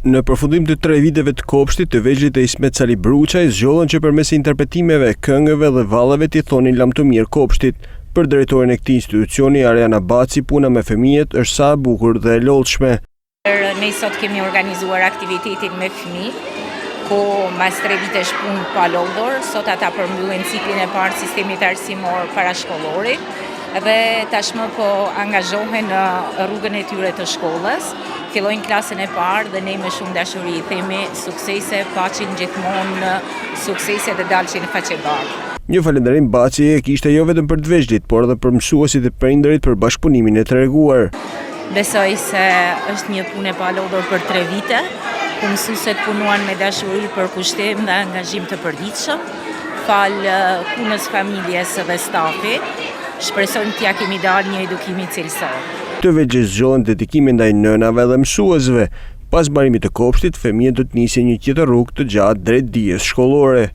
Në përfundim të tre viteve të kopshtit, të vegjlit e Ismet Sali Bruçaj zgjodhën që përmes interpretimeve, këngëve dhe valleve t'i thonin lamtumirë kopshtit. Për drejtorin e këtij institucioni, Ariana Baci, puna me fëmijët është sa e bukur dhe e lodhshme. Ne sot kemi organizuar aktivitetin me fëmijë, ku mas tre vitesh punë pa lodhur, sot ata përmbyllin ciklin e parë sistemit arsimor parashkollorit dhe tashmë po angazhohen në rrugën e tyre të shkollës. Fillojnë klasën e parë dhe ne me shumë dashuri i themi suksese, paçin gjithmonë suksese dhe dalshin faqebardhë. Një falënderim Baci e kishte jo vetëm për të vegjlit, por edhe për mësuesit e prindërit për bashkëpunimin e treguar. Besoj se është një punë e palodhur për tre vite, ku mësueset punuan me dashuri, përkushtim dhe angazhim të përditshëm, falë punës familjes dhe stafit, shpresojmë t'ia kemi dalë një edukimi cilësor. Të vegjlit zgjodhën dedikimin ndaj nënave dhe mësuesve. Pas mbarimit të kopshtit, fëmijët do të nisin një tjetër rrugë të gjatë drejt dijes shkollore.